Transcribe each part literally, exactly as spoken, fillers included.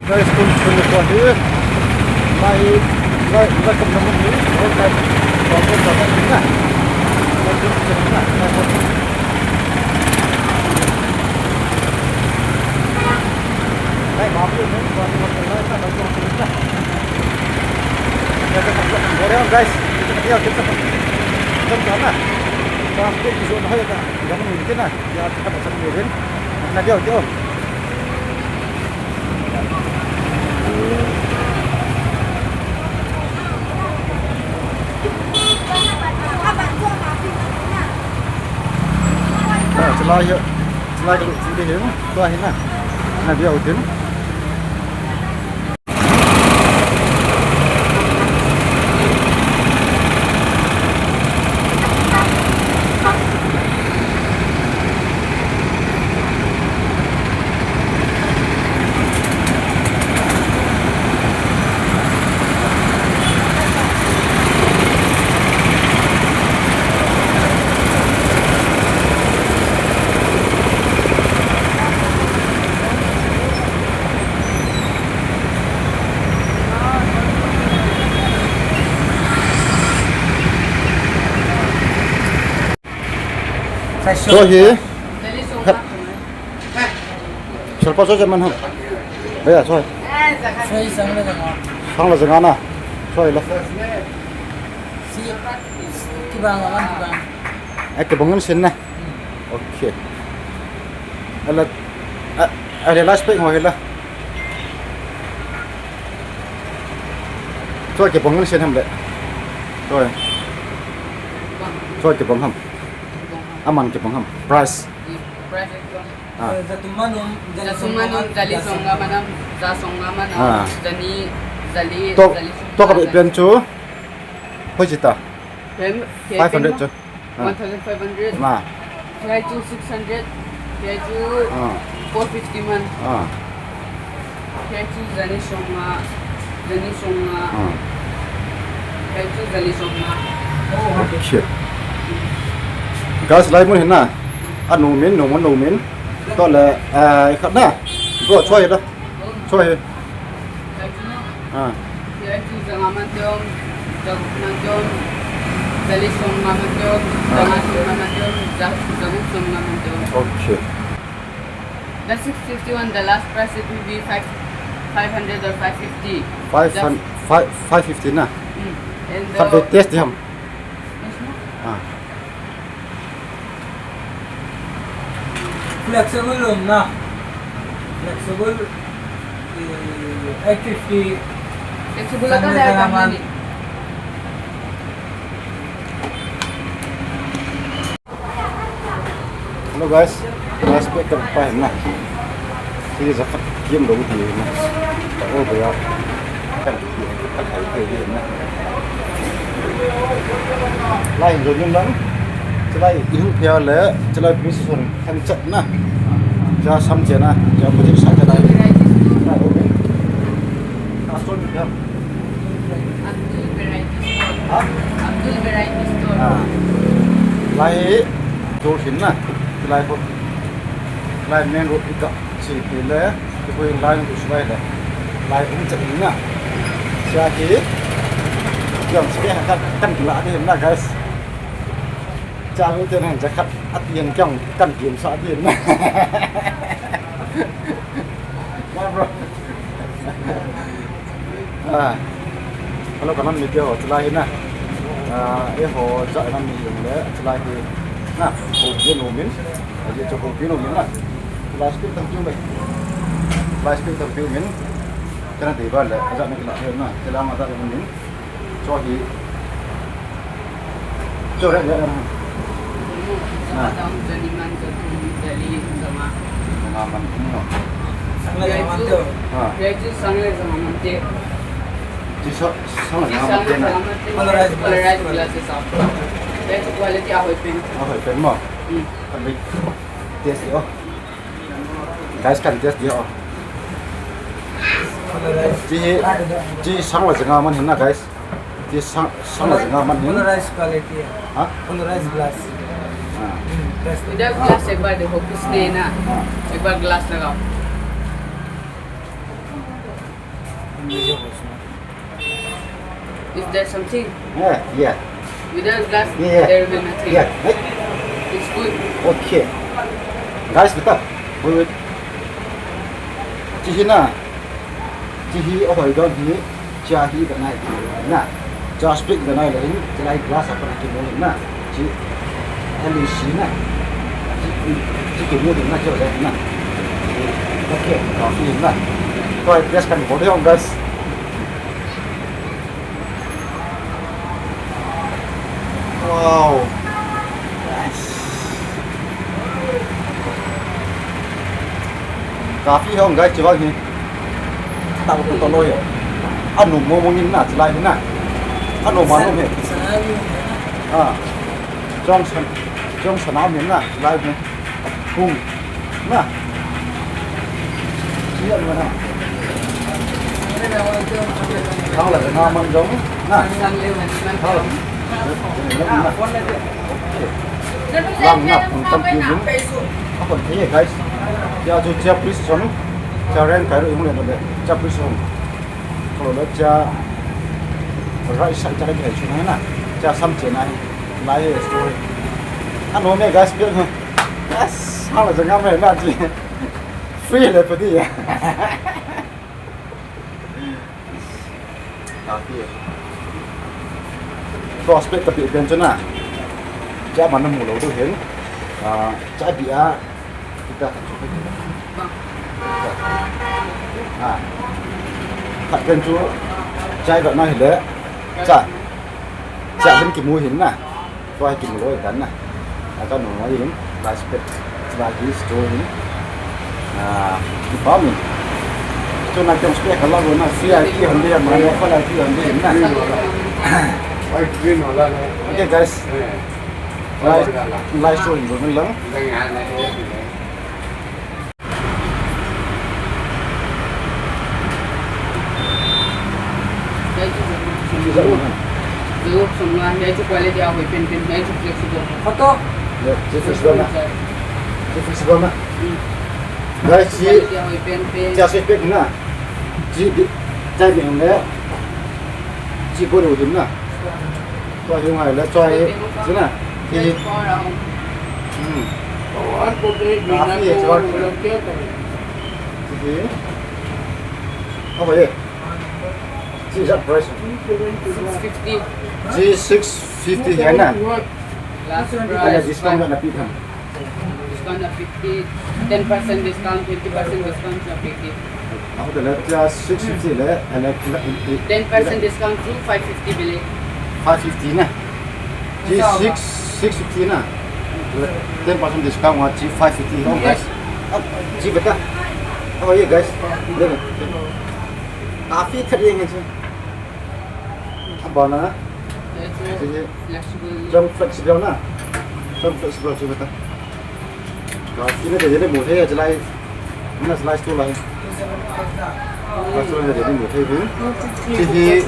Guys, kun kun ko hi. Lai, lai, lai kam namun ni. Lai kam namun ni. Lai kam namun ni. Guys, kita dia kita. Kita mana? Transport di zona hai ta. Jangan mungkin ah. Ya, kita pasang mobil. Nanti dia. Ah, chalai hi, chalai ka lut chu ding hi, tua hi na. Na dia utin. Choi hi. Choi pa choi man ham. Aya choi. Choi sang le janga. Sang le janga na. Choi la. Si. Kibang la, kibang. Ai, kibang ngan sin na. Okay. Ala, a, a, ala spek ho hila. Choi kibang ngan sin ham le. Choi. Choi kibang ham. Aman kibang ham. Price. Ah. Jatuman um, jali songa manam, ja songa manam, ah, jani, jali, to, jali to ka songa, pen chu. Hoi jita. Pen, five hundred chu. Ah. One thousand five hundred. Ah. Kaya chu six hundred. Kaya chu, ah, four fifty man. Ah. Kaya chu jani songa, jani songa. Ah. Kaya chu jali songa. Okay. Guys, lai mun hin na. Anu min, nu mun, nu min. To le, eh, khat na. Bro, choi da. Choi. Ah. Okay. The six fifty one, the last price, it will be five, five hundred or five fifty. Five hundred, five, five fifty na? Mm. And khat the test diham. Ah. Flexible loan na. Flexible, eh, eight fifty. Flexible ka dai ka mani. Hello guys, last pack ka pa hin na. Hi ja khat kiam lou hi na. Ta o ba ya. Kan, kan hai thei hi na. Lai hin jo yun lang. Chulai i hung phia le, chulai police station kan chat na. Ja sam che na, ja police sa cha lai. Lai o be. A son ya. Abdul Variety Store. Ha? Abdul Variety Store. Ah. Lai hi, jo hin na. Lai ko. Lai main road i ka. Chi pi le, ti ko lai ko su lai le. Lai um cha ing na. Cha ki. Jong chi ke ha kan, kan kila di na, guys. Cha ko te na ja khat at yen kyang kan kim sa di na. Wa bro. Ah. Hello, ka nam mi te ho, chulai hi na. Ah, eiho ja nam mi jong le, chulai hi. Na, ho je no min. A je cho ho pi no min na. Chulai speed tam piu le. Chulai speed tam piu min. Kana dei ba le, a ja na kila he na. Chulai ma ja na min. Cho hi. Cho re re. Na. Jali man, jali man. Jali man. Jali man. Ha. Jali sang le jali man te. Ji sa, sang le jali man te na. Polarized glass. Polarized glasses ah. Jali quality ahoi pen. Ahoi pen mo. Hmm. Abi test o. Guys, kan test dia o. Ji, ji sang le jali man hin na, guys. Ji sang, sang le jali man hin. Polarized quality hai. Ha? Polarized glass. Ha. Hmm, test. इधर glass एक बार देखो, कुछ नहीं ना। Ha. एक बार glass लगाओ। Is there something? Yeah, yeah. Without glass, yeah, yeah, there will be nothing. Yeah. Hey. It's good. Okay. Guys, kita. Wait, wait. Chi hi na. Chi hi, oh, I don't need. Cha hi ka nai na. Cha split ka nai le hin, cha lai glass a pa ki mo na. Chi ali si na. Chi, chi ki mo na, cha na. Okay, coffee na. Koi, yes, kan mo de guys. Wow. Nice. Coffee hong guys, chiwang hi. Tao tu to lo yo. Anu mo mo ngin na, chilai na. Anu ma no me. Ah. Jong san, jong san na me na, chilai na. Hung. Na. Siya mo na. Thang la na man jong. Na. Thang la. Lang na, kung tam ki yung. Ako, hey, guys. Ya, jo, cha, please, son. Cha, ren, kai, yung le, le. Cha, please, son. Ko le, cha, right side, cha, kai, son, na. Cha, sam, che, na. Lai, story. Ano, me, guys, pil, ha. Yes, hala, jang, me, na, ji. Free, le, pati, ya. Prospect ka bih pen chu na. Cha man na mu lo tu hin. Ah, cha bih a. Kita ka chu. Ah. Khat pen chu. Cha ga na hi le. Cha. Cha hin ki mu hin na. Tua hi kimu loi dan na. A ka nung a yin, lai spek, lai hi sto yin. A, ki pa mi. Chu na kiong spek a la na, V I P hon de, ma mo pa lai V I P hon de na. Ai, green wala na. Okay, guys. Eh. Lai, lai sto yin, yin lang. Hiai chu, hiai chu quality a hoi penpen, hiai chu flexible. Photo. Hiai chu flexible na. Hiai chu flexible na. Hmm. Hiai chu quality a hoi penpen. Hiai chu spec na. Hiai chu, hiai chu le. Hiai chu bolu dim na. Tua hi ngai le choi hi, chuna. Hi. Hmm. Kafi hi choi. Hi. Apa ye? Chi is that price? Six fifty. Chi six fifty hi na. Last price. Discount na pi tham. Discount na fifty, ten percent discount, twenty percent discount na fifty. Ako tala, tia six fifty le, ele, ele, ele. Ten percent discount chu five fifty bile. Five fifty na. Chi six, six fifty na. Ten percent discount wa chi five fifty. Okay. Chi beta. Oh, yeah, guys. Kafi thar ye ngai chu. Abana. Chi flexible. Jong flexible na. Jong flexible chu beta. Ina de de mu thei a chilai. Ina slice tu lai. Slice tu lai de de mu thei bin. Chi hi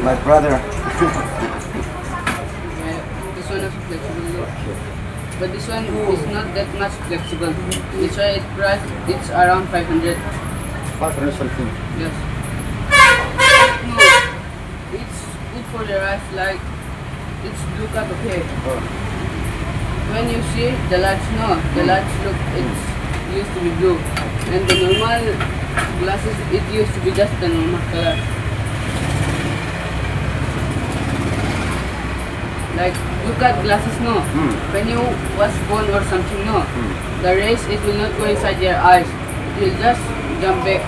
my brother. This one is flexible. But this one is not that much flexible. It's a, it price, it's around five hundred. Five hundred something. Yes. No. It's good for the rice, like, it's blue cut, okay. Oh. When you see the large, no, the large look, it's used to be blue. And the normal glasses, it used to be just the normal color. Like, blue cut glasses, no? Hmm. When you wash bone or something, no? Hmm. The rays, it will not go inside your eyes. It will just jump back.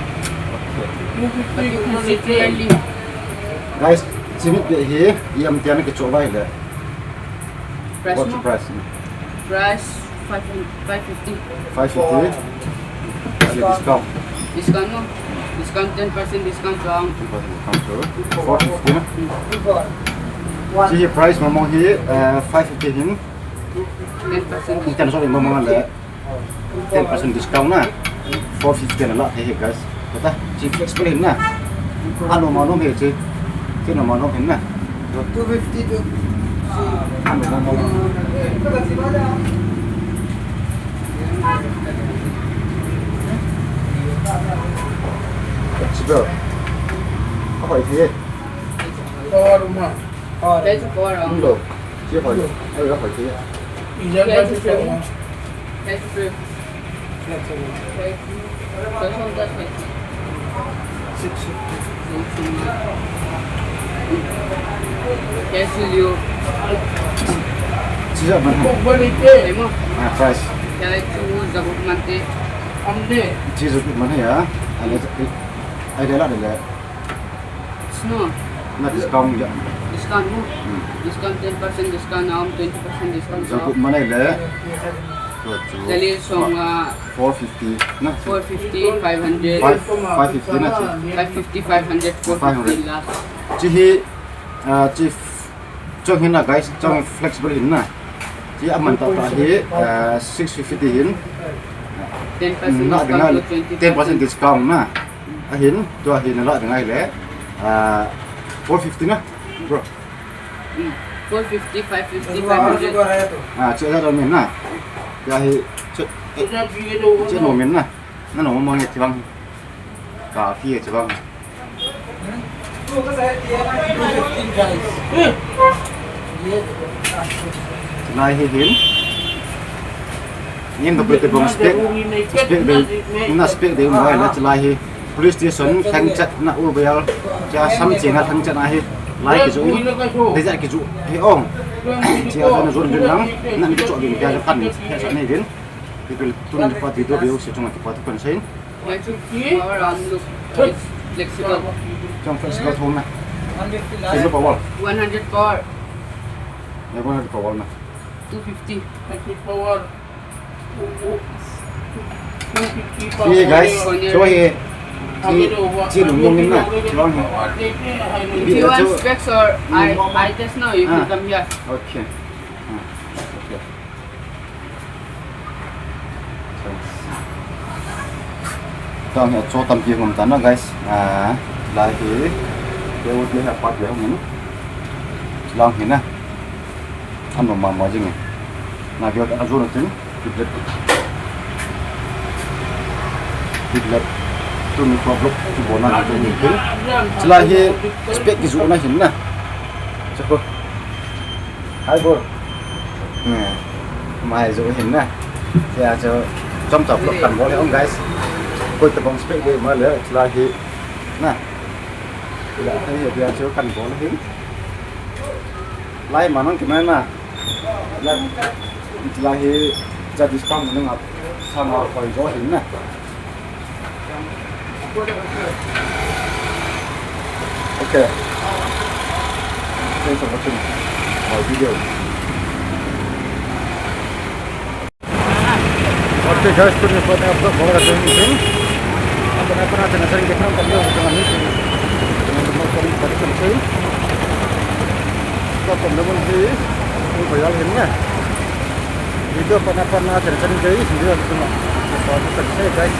Okay. But you can see clearly. Guys, chimit be hi, iam tian ke cho vai le. Price. What's the price? Price five, five fifty. Five fifty. Discount. Discount, no? Discount, ten percent discount, um, ten percent discount, so four fifty na. Chi price mong mong hi, uh, five fifty hin. Ten percent. Ten, sorry, mong mong le. Ten percent discount na. Four fifty na la, hey, hey, guys. Kata, chi flexible hin na. Ano ma no he chi. Chi no ma no hin na. Two fifty to. Ano ma no. Flexible. Bro. Ahoi thei. Power um ha. Power. Twenty-four um. Bro. Chi hoi. Ahoi, ahoi thei. Ijan twenty-four um. Twenty-four. Twenty-four. Six fifty. Cash liu. Chi ja man. Kok balik eh. Emo. Ah, price. Kaya chu jago mante. Amde. Chi ja man ya. Ani, ai de la de le. Snow. Na discount ya. Discount mo. Hmm. Discount ten percent discount, now twenty percent discount. Jago man le. Jali song, ah, four fifty na. Four fifty, five hundred. Five, five fifty na. Five fifty, five hundred, four fifty last. Chi hi, ah, chi f-, chong hin na guys, chong flexible hin na. Chi aman ta ta hi, ah, six fifty hin. Ten percent na discount dinga to twenty percent. Ten percent discount na. Ahin, tua hin na la dinga le. Ah, four fifty na, bro. Hmm. Four fifty, five fifty, five hundred. Ah, chi ja dong min na. Ya hi, chi, chi no min na. Na no mo nge chi bang. Ka phi chi bang. Lai hi hin. Nin to pete bong spec. Spec de. Na spec de mo la chi lai hi. Police station, thangchat na u bel, cha sam che na thangchat na hi, lai kichu, deja kichu, hi ong. Chia na jun jun lang, na ni kichu bin kia kan, kia sa ni din. People tun pa video view se chunga kipa tu kan sein. Power arm look. Flexible. Chong flexible thong na. Flexible power. One hundred power. Ya, one hundred power na. Two fifty. Power. Hi guys, so hi, hi, chi lung lung in na, chi lung lung. If you want specs or eye, eye test now, you can come here. Okay. Ah, okay. Tang hi cho tampi hung ta na guys. Ah, lai hi, ke ut le ha pat le hung. Chi lung hi na. Ano mama jing. Na ke a jun tin. Kiblet. Kiblet. Tu mi ko block tu bona tu mi tu. Chi lai hi spec kijoh na hin na. Chako. Hai bol. Nge. Mai joh hin na. Tia chu chom chom block kan bol hi ong guys. Koi tabang spec de ma le chi lai hi. Na. Ila hi dia chu kan bol hin. Lai ma nang ki mai na. Lai, lai hi cha discount nang ap sama koi jo hin na. Okay. Thanks for watching my video. Okay guys, tuni pat na upload bol ka tuni tin. Apa na apa na channel sering kita kan dia jangan ni. Jangan lupa klik button subscribe. Stop pun namun di. Ini bayar hin na. Video pat na apa na channel sering guys, video itu na. Apa tu kan saya guys.